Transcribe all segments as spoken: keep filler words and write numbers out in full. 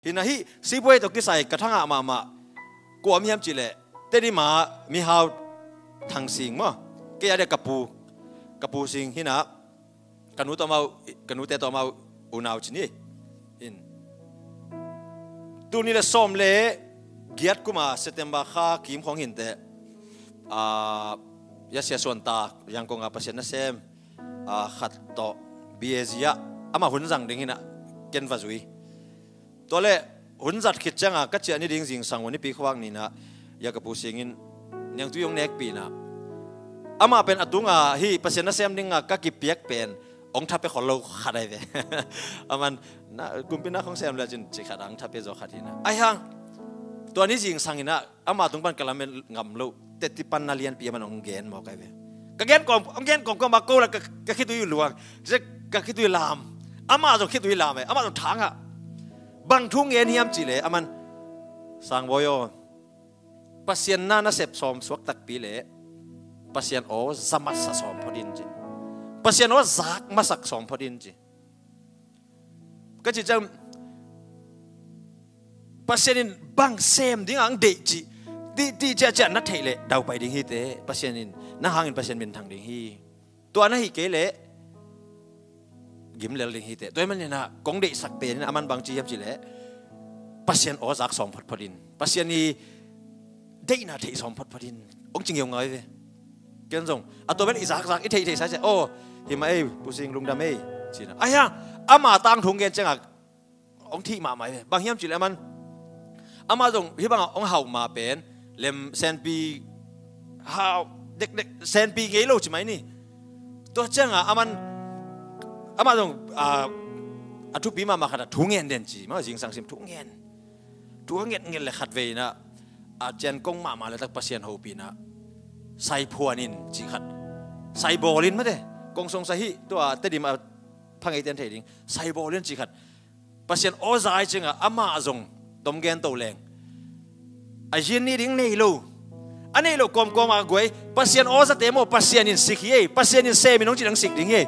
Hi na hi, sipuai tawh kisai ka thangah mahmah kua om hiam cih leh, Tedim a mihau Thang Sing maw. Kei a dia ka pu, ka pu Sing hi na, ka nu tawh amau, ka nute tawh amau unau ci ni. Hin. Tul nih le sawm le giat kum a September kha kim khawng hi inteh. Ah, ya Sia Suan ta, Yangon a Pasian nasem, ah, khat tawh B A Z ah amah hun zang ding hi na, ken va zui. Tua leh hun zat khit ciangah ka ciah ni ding zingsang ua Nipi khuavak ni na, ya ka pu Sing in niangtui hong nekpih na, amah pen a tungah hi Pasian nasem dingah ka kipiak pen hong tha pia khol lo khat ahi ve. Aman, na, kumpi na khong sem le cin ci khat hong tha pia zaw khat hi na. Ahi hang, tua ni zingsang in ah, amah tung pan ka lamen ngam lo, teti pan na lianpi aman hong gen mawk ahi ve. Ka gen kawm, hong gen kawm kawm a ko la ka, ka khitui luang, ka khitui lam. Amah zong khitui lam e, amah zong thangah. Bang thu ngen hiam cih leh, aman, Sangbawi aw, Pasian na nasep sawm suak takpi leh Pasian aw za masa sawm phot in ci. Pasian aw zak masak sawm phot in ci. Ka ci ciang, Pasian in bang sem ding ang deih cih, ti, ti ciahciah na theih leh daupai ding hi teh. Pasian in, na hangin Pasian minthang ding hi. Tua na hi kei leh gimlel ding hi teh. Tua hi manin ah kong deihsak pen in aman bang ci hiam cih leh, Pasian aw zak sawm photphot in, Pasian i deihna theih sawm photphot in, hong ci ngeungau hi ve. Ken zong a tua bel i zakzak, i theihtheih sa ciah, aw, hi mah ei, Pu Sing lungdam ei, ci na. Ahi hang, ama tangthu hong gen ciangah hong thih mahmah hi ve. Bang hiam cih leh aman, amah zong hih bangah hong hauh ma pen lem senpi, hau dekdek senpi ngei lo ci mai ni. Tua ciangah aman, amah zong, ah, a thupi mahmah khat ah thu ngen den ci mah, zingsang sim thu ngen. Thu a ngetnget le khatvei in ah, a cian kong mahmah le tak Pasian hopih in ah, sai phuan in cih khat, sai bawl in mate. Kong song sai hi, tua Tedim a pha ngeite in thei ding, sai bawl in cih khat. Pasian aw za hi ciangah amah zong tom gen to leng, a zin ni ding nei lo. A nei lo kawmkawm a guai, Pasian aw zate maw, Pasian in sik hi ei, Pasian in sem in hong ci dang sik ding hi ei.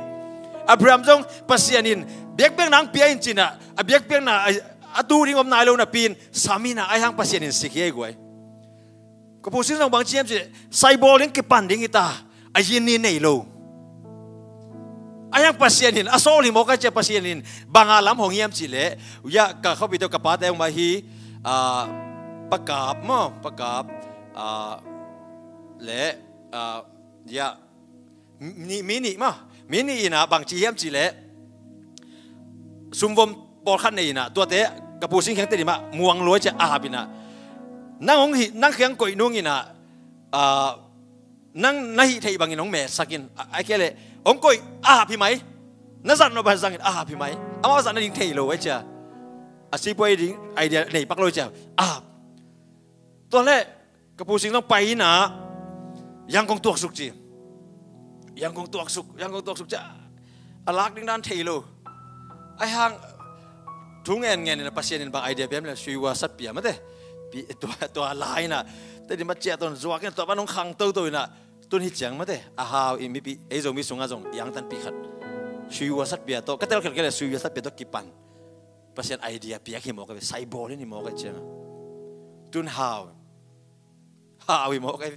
Abraham zong Pasian in biakpiakna hong pia in ci na, a biakpiakna a, a tu ding om nai lo napi in sam in ah, ahi hang Pasian in sik hi ei guai. Ka Pu Sing zong bang ci hiam cih leh, sai bawl in kipan ding hi ta, a zin ni nei lo. Ahi hang Pasian in a sawl hi mawk a, cia Pasian in bang a lam hong hiam cih leh, ya ka khuapite uh ka pate uh mah hi, ah, Pa Kap maw, Pa Kap, ah, le, ah, ya, mi, mi nih mah, mi nih in ah bang ci hiam cih leh, sumvom pawlkhat nei in ah, tuate ka Pu Sing kiang Tedim ah muang lua cia a hap in ah, nang hong hi, nang kiang koih nung in ah, ah, nang na hih theih bangin hong metsak in, a, a kei leh hong koih a hap hi mai. Na zat nop a zangin a hap hi mai. Amah zat nading thei lo a cia, a sipuai ding idea nei pak lo cia a hap. Tua leh ka Pu Sing zong pai in ah, Yangon tuaksuk ci. Yangon tuaksuk, Yangon tuaksuk cia, a lak ding dan thei lo. Ahi hang thu ngen ngen in ah Pasian in bang idea piam le, sui ua sat pia mate. Pi, tua, tua lai in ah, Tedim a ciah ton zuak in ah, tua pan hong khang toto in ah, tun hi ciang mate. A hau i mipi, ei Zomi sungah zong i angtanpih khat, sui ua sat pia tawh, ka telkhelh kei leh sui ua sat pia tawh kipan. Pasian idea piak hi mawk a, sai bawl in hi mawk a ciangah, tun hau, hau hi mawk a.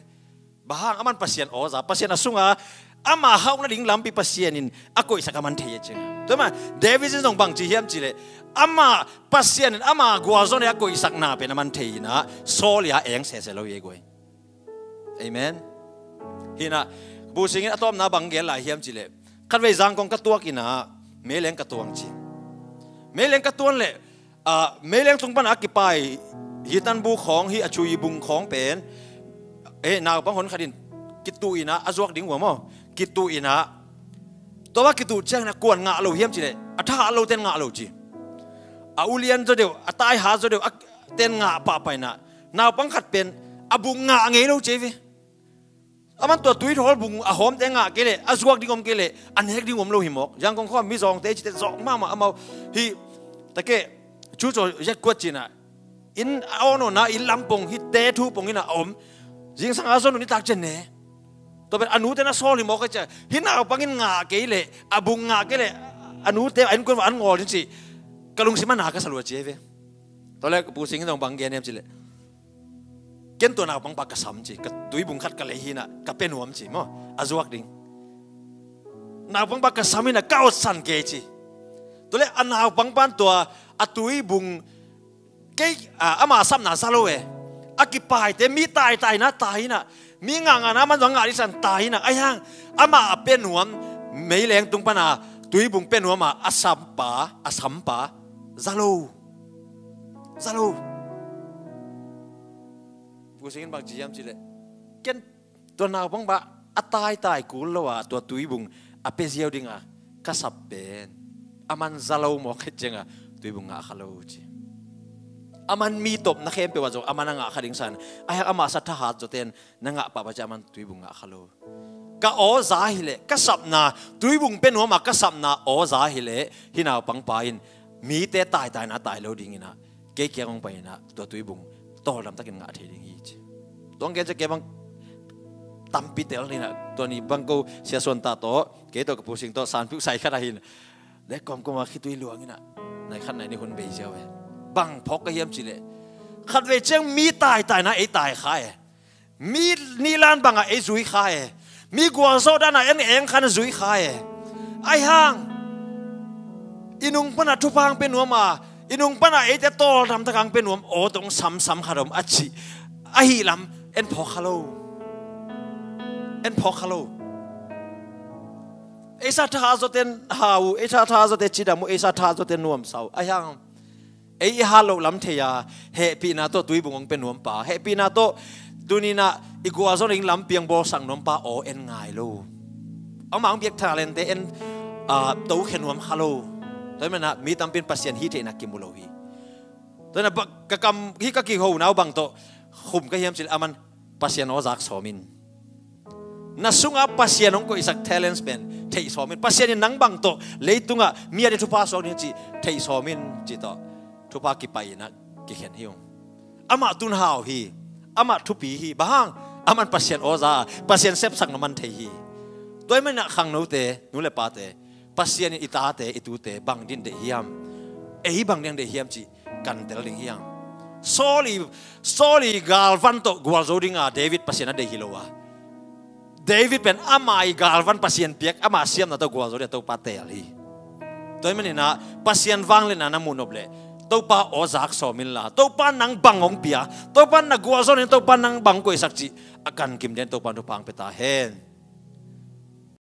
Bang hang? Aman Pasian aw za, Pasian a sungah ama hauh nading lampi Pasian in a koihsak aman thei a ciangah. Tua mah David in zong bang ci hiam cih leh, ama Pasian in ama gualzawhna a koihsakna pen aman thei in ah, Saul a eng sese lo hi ei guai. Amen. Hi in ah, Pu Sing in a tawpna bang gen lai hiam cih leh, khatvei Zangkong ka tuak in ah, meileng ka tuang ci. Meileng ka tuan leh, ah, meileng tung pan a kipai, hi tanbu khawng, hi a chui bung khawng pen, eh, naupang hon khat in kituh in ah, a zuak ding uh a maw, kituh in ah, tua a kituh ciang in ah kuan ngah lo hiam cih leh, a thahat lo ten ngah lo ci. A ulian zaw deuh, a taihat zaw deuh, a ten ngah pahpah in ah, naupang khat pen a bung ngah ngei lo ci ei ve. Aman tua tuithawl bung a hawmte ngah kei leh, a zuak ding om kei leh, a nek ding om lo hi mawk. Zangkong khawng mi zawngte cite zawng mahmah amau. Hi, take, cu caw yat kuat ci in ah, inn a awn awn ah, inn lam pong, hi te thu pong in ah a om. Zingsang a zon uh nitak ciang ne. Tua pen a nute na sawl hi mawk a cia. Hi naupang in ngah kei leh, a bung ngah kei leh, a nute a innkuan va an ngawl in ci. Ka lungsim a na ka sa lua ci ei ve. Tua leh ka pu Sing in zong bang gen hiam cih leh, ken tua naupangpa ka sam ci, ka tuibung khat ka lei hi in ah ka pia nuam ci maw, a zuak ding. Naupangpa ka sam in ah ka otsan kei ci. Tua leh a naupangpa in tua a tuibung kei, a, ama sapna za lo e. A kipaite mi taitai in ah tai in ah, mi ngahngahna man zong ngah ding san tai in ah, ahi hang amah a pia nuam, meileng tung pan a tuibung pia nuam a, a sampa, a sampa za lo. Za lo. Pu Sing in bang ci hiam cih leh, ken tua naupangpa a taitai kul lo a tua tuibung a pia ziau ding a ka sap pen, aman za lo mawk khit ciang a tuibung ngah kha lo ci. Aman mi tawpna khempeuh ah zong aman a ngah kha ding san, ahi hang ama sa thahat zawte'n na ngah pahpah ciang aman tuibung ngah kha lo. Ka aw za hi leh, ka sapna, tuibung pia nuam a ka sapna aw za hi leh, hih naupangpa in mite taitai in ah tai lo ding in ah, kei kiang hong pai in ah tua tuibung tawldam takin ngah thei ding hi ci. Tua hong gen ciang kei bang tampi tel in ah, tua ni bang ko Sia Suan Ta tawh, kei tawh ka pu Sing tawh sanpyuk sai khat ah hi in ah, leh kawmkawm a khitui luang in ah, nai khat nai nih hun bei ziau e. Bang phawk ka hiam cih leh, khatvei ciang mi taitai in ah ei tai kha e. Mi nihlan bang ah ei zui kha e. Mi gualzawh dan ah en eng khan zui kha e. Ahi hang i nung pan a thupha hong pia nuam a, i nung pan a eite tawldam tak hong pia nuam aw tawh hong samsam khat om a cih ahih lam en phawk kha lo. En phawk kha lo. Ei sa thahat zawte'n hau uh, ei sa thahat zawte'n cidam uh, ei sa thahat zawte'n nuamsa uh. Ahi hang ei i hat loh lam thei a, hehpihna tawh tuibung hong pia nuampa, hehpihna tawh tuni in ah i gualzawh ding lampi hong bawlsak nuampa aw en ngai lo. Amah hong piak talent-te en, a, tokhia nuam kha lo. Tua ahih manin ah mi tampi in Pasian hih theihna kimu lo hi. Tua ahih manin ah ba-, ka kam hih ka kihona uh bang tawh khum ka hiam cih leh, aman Pasian aw zak sawm in. Na sungah Pasian hong koihsak talents pen theih sawm in. Pasian in nang bang tawh leitungah mi adingin thupha suak ding cih theih sawm in, cih tawh thupha kipai in ah kikhen hi ung. Amah tun hau hi. Amah thupi hi. Bang hang? Aman Pasian aw za, Pasian sepsakna man thei hi. Tua ahih manin ah khangnote, nu leh pate, Pasian in i tate, i tute bang ding deih hiam? Ei bang ding deih hiam cih kan tel ding hi hang. Saul i, Saul i galvan tawh gualzo ding a David Pasian a deih hi lo a, David pen ama i galvan Pasian piak, ama siamna tawh gualzo ding a Topa teel hi. Tua ahih manin ah Pasian vangliatna na muh nop leh Topa aw zak sawm inla, Topa nang bang hong pia, Topa na gualzo ding, Topa nang bang koihsak cih a kankim ding Topa thupha hong pia ta hen.